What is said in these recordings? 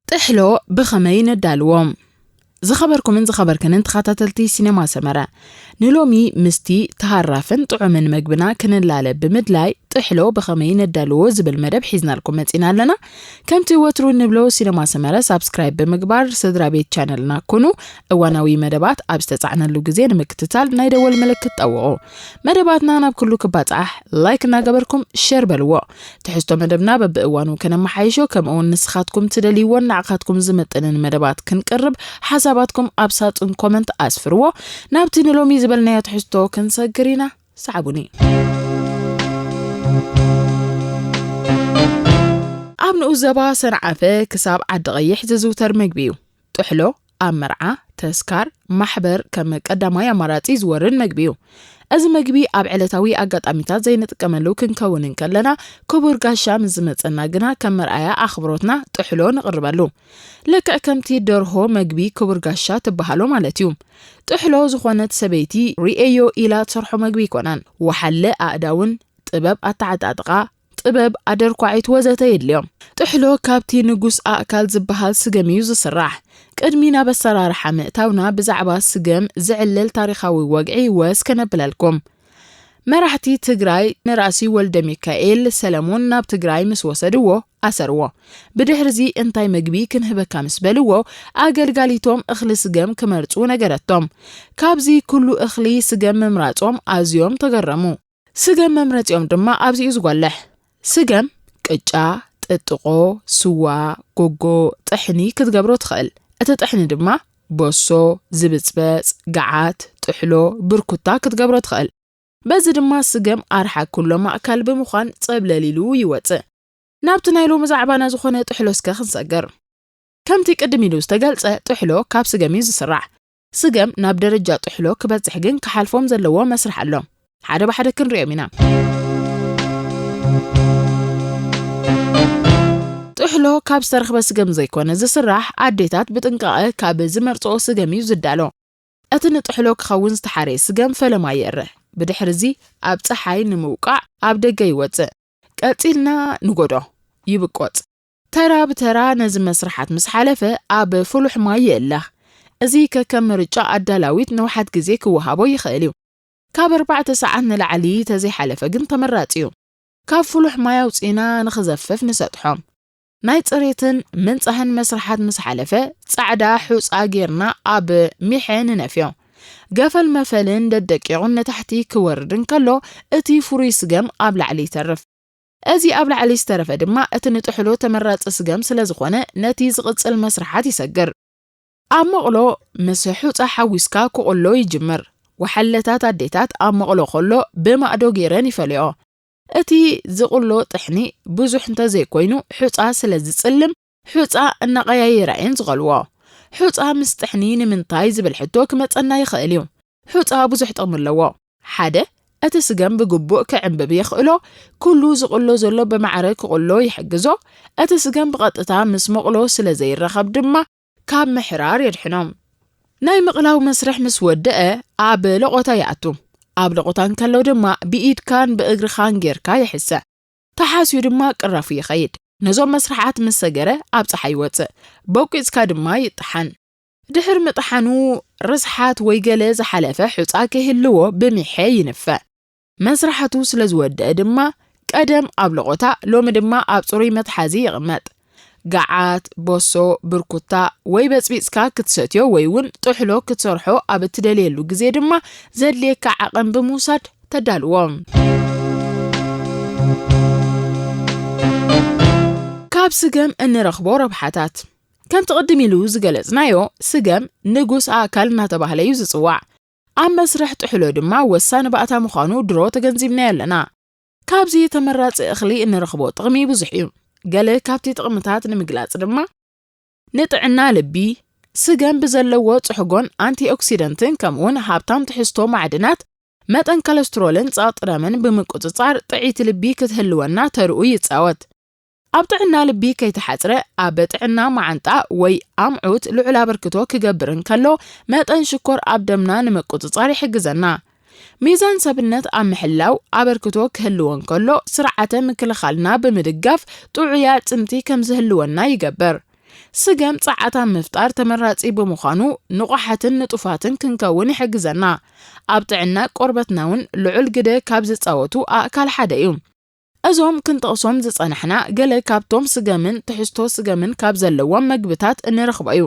ጥሕሎ ብኸመይ ነዳልዎ? ዝኸበርኩምን ዝኸበርክንን ተኸታተልቲ ሲነማ ሰመረ፣ ንሎሚ ምስቲ ተሃራፍን ጥዑምን መግብና ክንላለ ብምድላይ ጥሕሎ ብኸመይ ነዳልዎ ዝብል መደብ ሒዝናልኩም መጺና ኣለና። ከምቲ ወትሩ ንብሎ፣ ሲነማ ሰመረ ሳብስክራይብ ብምግባር ስድራ ቤት ቻነልና ኩኑ። እዋናዊ መደባት ኣብ ዝተጻዕነሉ ግዜ ንምክትታል ናይ ደወል ምልክት ጠውቑ። መደባትና ናብ ኩሉ ክባጻሕ ላይክ እናገበርኩም ሸር በልዎ። ትሕዝቶ መደብና በብእዋኑ ከነመሓይሾ፣ ከምኡውን ንስኻትኩም ትደልይዎን ንዓኻትኩም ዝምጥንን መደባት ክንቅርብ፣ ሓሳባትኩም ኣብ ሳጹን ኮመንት ኣስፍርዎ። ናብቲ ንሎሚ ዝበልናዮ ትሕዝቶ ክንሰግር ኢና። ሰዓቡኒ። ኣብ ንኡስ ዞባ ሰንዓፈ ክሳብ ዓዲ ቀይሕ ዝዝውተር መግቢ እዩ። ጥሕሎ ኣብ መርዓ፣ ተስካር፣ ማሕበር ከም ቀዳማይ ኣማራጺ ዝወርድ መግቢ እዩ። እዚ መግቢ ኣብ ዕለታዊ ኣጋጣሚታት ዘይንጥቀመሉ ክንከውን እንከለና፣ ክቡር ጋሻ ምስ ዝመጸና ግና ከም መርኣያ ኣኽብሮትና ጥሕሎ ንቕርበሉ። ልክዕ ከምቲ ደርሆ መግቢ ክቡር ጋሻ ትበሃሎ ማለት እዩ። ጥሕሎ ዝኾነት ሰበይቲ ርእየዮ ኢላ ትሰርሖ መግቢ ኣይኮነን። ወሓለ ኣእዳውን ጥበብ ኣተዓጣጥቓ፣ ጥበብ ኣደርኳዒት ወዘተ የድልዮም። ጥሕሎ ካብቲ ንጉስ ኣእካል ዝበሃል ስገም እዩ ዝስራሕ። ቅድሚ ናብ ኣሰራርሓ ምእታውና ብዛዕባ ስገም ዝዕለል ታሪኻዊ ወግዒ ወስ ከነብለልኩም። መራሕቲ ትግራይ ንራእሲ ወልደ ሚካኤል ሰለሞን ናብ ትግራይ ምስ ወሰድዎ ኣሰርዎ። ብድሕርዚ እንታይ መግቢ ክንህበካ ምስ በልዎ ኣገልጋሊቶም እኽሊ ስገም ክመርጹ ነገረቶም። ካብዚ ኩሉ እኽሊ ስገም ምምራጾም ኣዝዮም ተገረሙ። ስገም መምረጺኦም ድማ ኣብዚ እዩ ዝጎልሕ። ስገም ቅጫ፣ ጥጥቖ፣ ስዋ፣ ጎጎ፣ ጥሕኒ ክትገብሮ ትኽእል። እቲ ጥሕኒ ድማ በሶ፣ ዝብጽበጽ፣ ገዓት፣ ጥሕሎ፣ ብርኩታ ክትገብሮ ትኽእል። በዚ ድማ ስገም ኣርሓ ኩሎም ኣእካል ብምዃን ጸብለል ኢሉ ይወጽእ። ናብቲ ናይ ሎሚ ዛዕባና ዝኾነ ጥሕሎ እስከ ክንሰግር። ከምቲ ቅድም ኢሉ ዝተገልጸ ጥሕሎ ካብ ስገም እዩ ዝስራሕ። ስገም ናብ ደረጃ ጥሕሎ ክበጽሕ ግን ክሓልፎም ዘለዎ መስርሕ ኣሎ። ሓደ ብሓደ ክንሪኦም ኢና። ጥሕሎ ካብ ዝተረኽበ ስገም ዘይኮነ ዝስራሕ፣ ኣዴታት ብጥንቃቐ ካብ ዝመርጽኦ ስገም እዩ ዝዳሎ። እቲ ንጥሕሎ ክኸውን ዝተሓረየ ስገም ፈለማ ይእረ። ብድሕርዚ ኣብ ጸሓይ ንምውቃዕ ኣብ ደገ ይወጽእ። ቀጺልና ንጎዶ ይብቆጽ። ተራ ብተራ ነዚ መስርሓት ምስ ሓለፈ ኣብ ፍሉሕ ማይ ይእለኽ። እዚ ከከም ምርጫ ኣዳላዊት ንውሓት ግዜ ክወሃቦ ይኽእል እዩ። ካብ ኣርባዕተ ሰዓት ንላዕሊ ተዘይሓለፈ ግን ተመራጺ እዩ። ካብ ፍሉሕ ማይ ኣውጺእና ንኽዘፍፍ ንሰጥሖ። ናይ ጽሬትን ምንጻህን መስርሓት ምስ ሓለፈ፣ ጻዕዳ ሑጻ ጌርና ኣብ ሚሐ ንነፍዮ። ገፈል መፈልን ደደቂቑን ንታሕቲ ክወርድ እንከሎ፣ እቲ ፍሩይ ስገም ኣብ ላዕሊ ይተርፍ። እዚ ኣብ ላዕሊ ዝተረፈ ድማ እቲ ንጥሕሎ ተመራጺ ስገም ስለ ዝኾነ፣ ነቲ ዝቕጽል መስርሓት ይሰግር። ኣብ መቕሎ ምስ ሑጻ ሓዊስካ ክቕሎ ይጅምር። ወሓለታት ኣዴታት ኣብ መቕሎ ከሎ ብማእዶ ገይረን ይፈልኦ። እቲ ዝቕሎ ጥሕኒ ብዙሕ እንተዘይኮይኑ፣ ሑጻ ስለ ዝጽልም፣ ሑጻ እናቐያየራ እየን ዝቐልዎ። ሑጻ ምስ ጥሕኒ ንምንታይ ዝብል ሕቶ ክመጸና ይኽእል እዩ። ሑጻ ብዙሕ ጥቕሚ ኣለዎ። ሓደ፣ እቲ ስገም ብግቡእ ክዕምብብ የኽእሎ፣ ኩሉ ዝቕሎ ዘሎ ብማዕረ ክቕሎ ይሕግዞ። እቲ ስገም ብቐጥታ ምስ መቕሎ ስለ ዘይራኸብ ድማ፣ ካብ ምሕራር የድሕኖም። ናይ ምቕላው መስርሕ ምስ ወደአ ኣብ ለቖታ ይኣቱ። ኣብ ለቖታ እንከሎ ድማ ብኢድካን ብእግርኻን ጌርካ ይሕሰ። ተሓስዩ ድማ ቅራፉ ይኸይድ። ነዞም መስርሓት ምስ ሰገረ ኣብ ጸሓይ ይወጽእ። በቂጽካ ድማ ይጠሓን። ድሕሪ ምጥሓኑ ርስሓት ወይ ገለ ዝሓለፈ ሑጻ ከይህልዎ ብሚሐ ይንፈ። መስርሓቱ ስለ ዝወደአ ድማ፣ ቀደም ኣብ ለቖታ፣ ሎሚ ድማ ኣብ ጽሩይ መትሓዚ ይቕመጥ። ገዓት፣ ቦሶ፣ ብርኩታ ወይ በጽቢጽካ ክትሰትዮ ወይ እውን ጥሕሎ ክትሰርሖ ኣብ እትደልየሉ ግዜ ድማ፣ ዘድልየካ ዓቐን ብምውሳድ ተዳልዎ። ካብ ስገም እንረኽቦ ረብሓታት። ከምቲ ቅድም ኢሉ ዝገለጽናዮ፣ ስገም ንጉስ ኣእካል እናተባህለ እዩ ዝጽዋዕ። ኣብ መስርሕ ጥሕሎ ድማ ወሳኒ ባእታ ምዃኑ ድሮ ተገንዚብናዮ ኣለና። ካብዚ ተመራጺ እኽሊ እንረኽቦ ጥቕሚ ብዙሕ እዩ። ገለ ካብቲ ጥቕምታት ንምግላጽ ድማ፣ ንጥዕና ልቢ፣ ስገም ብዘለዎ ጽሕጎን ኣንቲኦክሲደንትን ከምኡውን ሃብታም ትሕዝቶ ማዕድናት፣ መጠን ኮለስትሮልን ጸቕጢ ደምን ብምቁጽጻር ጥዕይቲ ልቢ ክትህልወና ተርኡ ይጻወት። ኣብ ጥዕና ልቢ ከይተሓጽረ፣ ኣብ ጥዕና መዓንጣ ወይ ኣምዑት ልዑል ኣበርክቶ ክገብር እንከሎ፣ መጠን ሽኮር ኣብ ደምና ንምቁጽጻር ይሕግዘና። ሚዛን ሰብነት ኣብ ምሕላው ኣበርክቶ ክህልዎ እንከሎ፣ ስርዓተ ምክልኻልና ብምድጋፍ ጥዑይ ኣዕጽምቲ ከም ዝህልወና ይገብር። ስገም ጸዓት ኣብ ምፍጣር ተመራጺ ብምዃኑ፣ ንቑሓትን ንጡፋትን ክንከውን ይሕግዘና። ኣብ ጥዕና ቆርበትና እውን ልዑል ግደ ካብ ዝጻወቱ ኣእካል ሓደ እዩ። እዞም ክንጠቕሶም ዝጸናሕና ገለ ካብቶም ስገምን ትሕዝቶ ስገምን ካብ ዘለዎም መግብታት እንረኽቦ እዩ።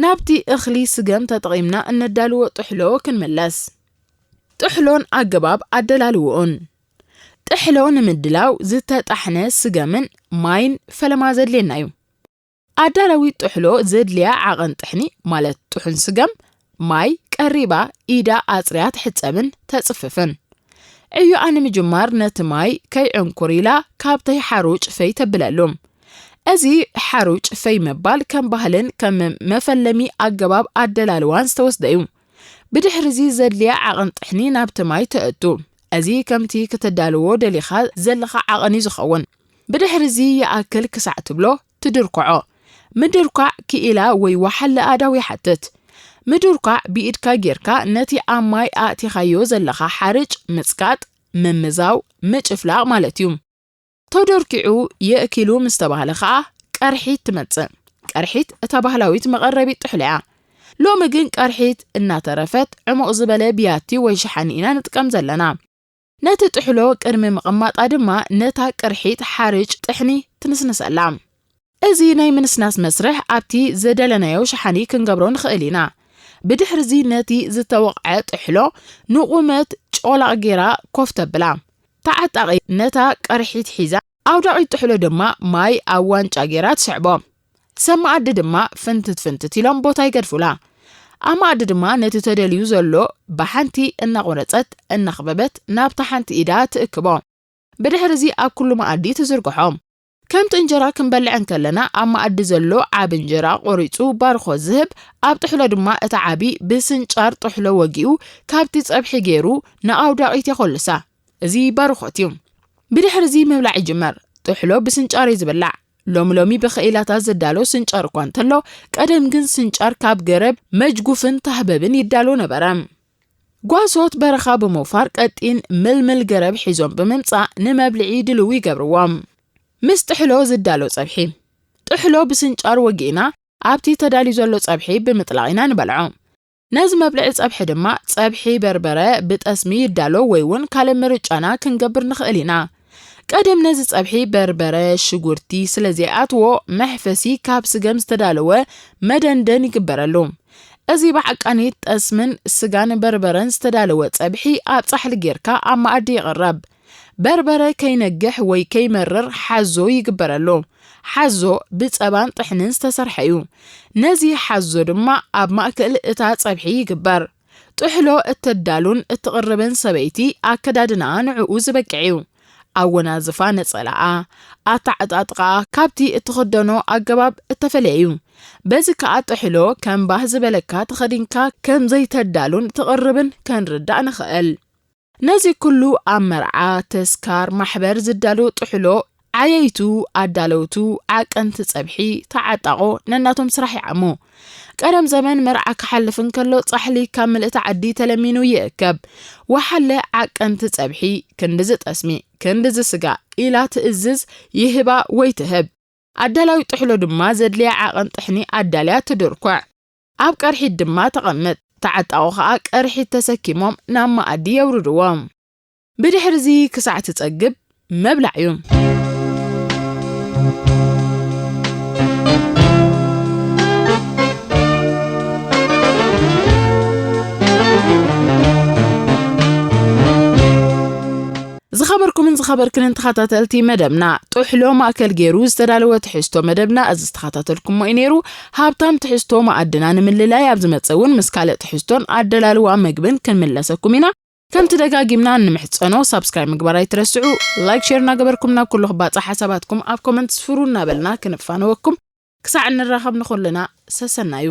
ናብቲ እኽሊ ስገም ተጠቒምና እነዳልዎ ጥሕሎ ክንምለስ። ጥሕሎን ኣገባብ ኣደላልውኡን። ጥሕሎ ንምድላው ዝተጣሕነ ስገምን ማይን ፈለማ ዘድልየና እዩ። ኣዳላዊ ጥሕሎ ዘድልያ ዓቐን ጥሕኒ፣ ማለት ጥሑን ስገም፣ ማይ ቀሪባ ኢዳ ኣጽርያ ትሕጸብን ተጽፍፍን። ዕዮኣ ንምጅማር ነቲ ማይ ከይዕንኩር ኢላ ካብተይ ሓሩጭ ፈይ ተብለሉ። እዚ ሓሩጭ ፈይ ምባል ከም ባህልን ከም መፈለሚ ኣገባብ ኣደላልዋን ዝተወስደ እዩ። ብድሕሪዚ ዘድልያ ዓቐን ጥሕኒ ናብቲ ማይ ተእቱ። እዚ ከምቲ ከተዳልዎ ደሊኻ ዘለኻ ዓቐን እዩ ዝኸውን። ብድሕሪዚ ይኣክል ክሳዕ ትብሎ ትድርኩዖ። ምድርኳዕ ክኢላ ወይ ወሓለ ኣእዳው ይሓትት። ምድርኳዕ ብኢድካ ጌርካ ነቲ ኣብ ማይ ኣእቲኻዮ ዘለኻ ሓርጭ ምጽቃጥ፣ ምምዛው፣ ምጭፍላቕ ማለት እዩ። ተደርኪዑ የእኪሉ ምስ ተባህለ ከኣ ቀርሒት ትመጽእ። ቀርሒት እታ ባህላዊት መቐረቢት ጥሕሎ እያ። ሎሚ ግን ቀርሒት እናተረፈት ዕሙቕ ዝበለ ብያቲ ወይ ሸሓኒ ኢና ንጥቀም ዘለና። ነቲ ጥሕሎ ቅድሚ ምቕማጣ ድማ ነታ ቅርሒት ሓርጭ ጥሕኒ ትንስንሰላ። እዚ ናይ ምንስናስ መስርሕ ኣብቲ ዝደለናዮ ሸሓኒ ክንገብሮ ንኽእል ኢና። ብድሕርዚ ነቲ ዝተወቕዐ ጥሕሎ ንቑመት ጮላቕ ጌራ ኮፍ ተብላ። ተዓጣቒ ነታ ቅርሒት ሒዛ፣ ኣውዳቒት ጥሕሎ ድማ ማይ ኣብ ዋንጫ ጌራ ትስዕቦ። ሰብ መኣዲ ድማ ፍንትት ፍንትት ኢሎም ቦታ ይገድፉላ። ኣብ መኣዲ ድማ ነቲ ተደልዩ ዘሎ ብሓንቲ እናቖረጸት እናኽበበት ናብታ ሓንቲ ኢዳ ትእክቦ። ብድሕርዚ ኣብ ኩሉ መኣዲ ትዝርግሖ። ከምቲ እንጀራ ክንበልዕ እንከለና ኣብ መኣዲ ዘሎ ዓቢ እንጀራ ቆሪጹ ባርኾት ዝህብ፣ ኣብ ጥሕሎ ድማ እቲ ዓቢ ብስንጫር ጥሕሎ ወጊኡ ካብቲ ጸብሒ ገይሩ ንኣውዳቒት የኾልሳ። እዚ ባርኾት እዩ። ብድሕርዚ ምብላዕ ይጅመር። ጥሕሎ ብስንጫር እዩ ዝብላዕ። ሎሚ ሎሚ ብኽኢላታት ዝዳሎ ስንጫር እኳ እንተሎ፣ ቀደም ግን ስንጫር ካብ ገረብ መጅጉፍን ታህበብን ይዳሎ ነበረ። ጓሶት በረኻ ብምውፋር ቀጢን ምልምል ገረብ ሒዞም ብምምጻእ ንመብልዒ ድልው ይገብርዎም። ምስ ጥሕሎ ዝዳሎ ጸብሒ። ጥሕሎ ብስንጫር ወጊእና ኣብቲ ተዳልዩ ዘሎ ጸብሒ ብምጥላቕ ኢና ንበልዖ። ነዚ መብልዒ ጸብሒ ድማ ጸብሒ በርበረ ብጠስሚ ይዳሎ ወይ እውን ካልእ ምርጫና ክንገብር ንኽእል ኢና። ቀደም ነዚ ጸብሒ በርበረ፣ ሽጉርቲ ስለ ዘይኣትዎ መሕፈሲ ካብ ስገም ዝተዳለወ መደንደን ይግበረሉ። እዚ ብዓቃኒት ጠስምን ስጋን በርበረን ዝተዳለወ ጸብሒ ኣብ ጻሕሊ ጌርካ ኣብ መኣዲ ይቕረብ። በርበረ ከይነግሕ ወይ ከይመርር ሓዞ ይግበረሉ። ሓዞ ብጸባን ጥሕንን ዝተሰርሐ እዩ። ነዚ ሓዞ ድማ ኣብ ማእከል እታ ጸብሒ ይግበር። ጥሕሎ እተዳሉን እትቕርብን ሰበይቲ ኣከዳድናኣ ንዕኡ ዝበቅዕ እዩ። ኣወናዝፋ ነጸላኣ፣ ኣተዓጣጥቓኣ ካብቲ እትኽደኖ ኣገባብ እተፈለየ እዩ። በዚ ከኣ ጥሕሎ ከም ባህ ዝበለካ ተኸዲንካ ከም ዘይተዳሉን ትቕርብን ከንርዳእ ንኽእል። ነዚ ኩሉ ኣብ መርዓ፣ ተስካር፣ ማሕበር ዝዳሎ ጥሕሎ ዓየይቱ፣ ኣዳለውቱ፣ ዓቀንቲ ጸብሒ፣ ተዓጣቖ ነናቶም ስራሕ ይዓሙ። ቀደም ዘመን መርዓ ክሓልፍ እንከሎ ጻሕሊ ካብ ምልእቲ ዓዲ ተለሚኑ ይእከብ። ወሓለ ዓቀንቲ ጸብሒ፣ ክንድዚ ጠስሚ፣ ክንድዚ ስጋ ኢላ ትእዝዝ፣ ይህባ ወይ ትህብ። ኣዳላዊ ጥሕሎ ድማ ዘድልያ ዓቐን ጥሕኒ ኣዳልያ ትድርኩዕ። ኣብ ቀርሒት ድማ ተቐምጥ። ተዓጣቑ ኸኣ ቀርሒት ተሰኪሞም ናብ መኣዲ የውርድዎም። ብድሕርዚ ክሳዕ ትጸግብ ምብላዕ እዩ። ዝኸበርኩምን ዝኸበርክንን ተኸታተልቲ መደብና፣ ጥሕሎ ማእከል ገይሩ ዝተዳለወ ትሕዝቶ መደብና እዚ ዝተኸታተልኩሞ እዩ ነይሩ። ሃብታም ትሕዝቶ መኣድና ንምልላይ ኣብ ዝመጽእ እውን ምስ ካልእ ትሕዝቶን ኣደላልዋ መግብን ክንምለሰኩም ኢና። ከምቲ ደጋጊምና እንምሕጸኖ፣ ሳብስክራይብ ምግባር ኣይትረስዑ። ላይክ፣ ሼር እናገበርኩም ናብ ኩሉ ክባጻሕ ሓሳባትኩም ኣብ ኮመንት ስፍሩ እናበልና ክንፋነወኩም። ክሳዕ እንራኸብ ንኹልና ሰሰናዩ።